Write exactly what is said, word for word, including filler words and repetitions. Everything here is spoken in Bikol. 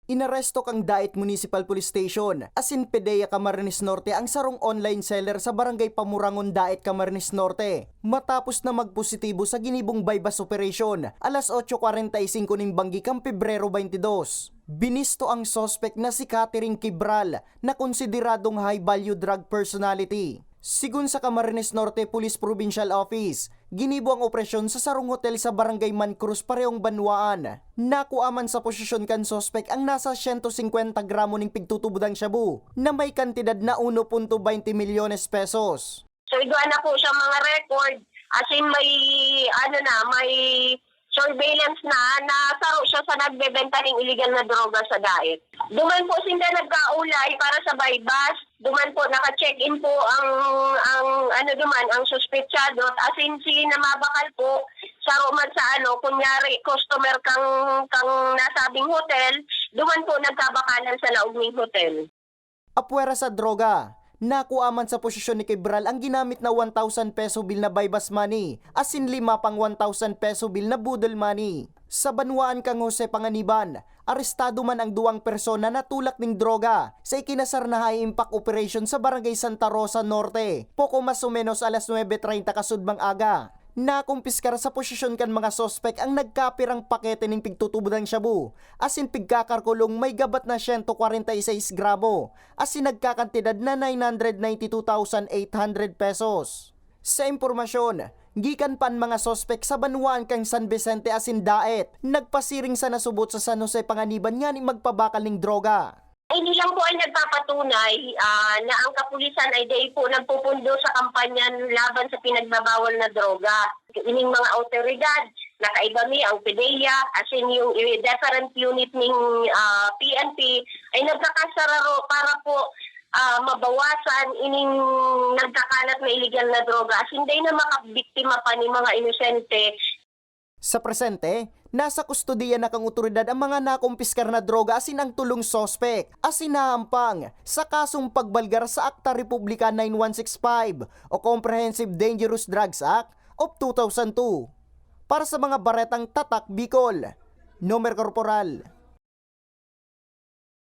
Inaresto kan Daet Municipal Police Station asin PDEA Camarines Norte ang sarong online seller sa Barangay Pamurangon, Daet, Camarines Norte, matapos na magpositibo sa ginibong buy-bust operation alas otso kwarenta y singko nin banggi kan Pebrero twenty-dos. Binisto ang suspek na si Catherine Kibral, na konsideradong high-value drug personality. Sigon sa Camarines Norte Police Provincial Office, ginibo ang operasyon sa sarong hotel sa Barangay Mancruz, parehong banwaan. Nakua man sa posesyon kan suspek ang nasa siyento singkwenta gramo ning pigtutubodang shabu na may kantidad na uno punto baynte milyones pesos. So, igwa na po siya mga record. As in, may, ano na, may surveillance na, nasaro siya sa nagbebenta ng illegal na droga sa Daet. Duman po sinda nagkaulay para sa buy-bust. Duman po, naka-check-in po ang, ang, ano duman, ang suspetsado. As in, si namabakal po, saro man sa ano, kunyari, customer kang, kang nasabing hotel, duman po nagkabakalan sa laog ning hotel. Apwera sa droga, nakua man sa posesyon ni Kibral ang ginamit na one thousand peso bill na buy-bust money, asin lima pang one thousand peso bill na boodle money. Sa banwaan kan Jose Panganiban, arestado man ang duwang persona na tulak nin droga sa ikinasar na high-impact operation sa Barangay Santa Rosa Norte, poko mas o menos alas nuebe treinta kasudmang aga. Nakumpiskar sa posesyon kan mga suspek ang nagkapirang pakete nin pigtutubodang shabu, asin pigkakalkulong may gabat na siyento kwarenta y seis gramo, asin nagkakantidad na nine hundred ninety two thousand eight hundred pesos. Sa impormasyon, gikan pa an mga suspek sa banwaan kan San Vicente asin Daet, nagpasiring sa nasubot sa San Jose Panganiban nganing magpabakal nin droga. Ini lang po ay nagpapatunay, ah, na ang kapulisan ay dai po nagpupundo sa kampanyan laban sa pinagbabawal na droga. Ining mga awtoridad, nakaiba mi ang PDEA, asin yung i-, different unit ning, ah, P N P, ay nagkakasararo para po, ah, mabawasan ining nagkakalat na iligal na droga. Asin dai na makabiktima pa ni mga inosente. Sa presente, nasa kustodiya na kan awtoridad ang mga nakumpiskar na droga asin ang tolong suspek, asin nahampang sa kasong pagbalgar sa Akta Republika nine one six five o Comprehensive Dangerous Drugs Act of two thousand two. Para sa mga baretang Tatak Bicol, Nomer Corporal.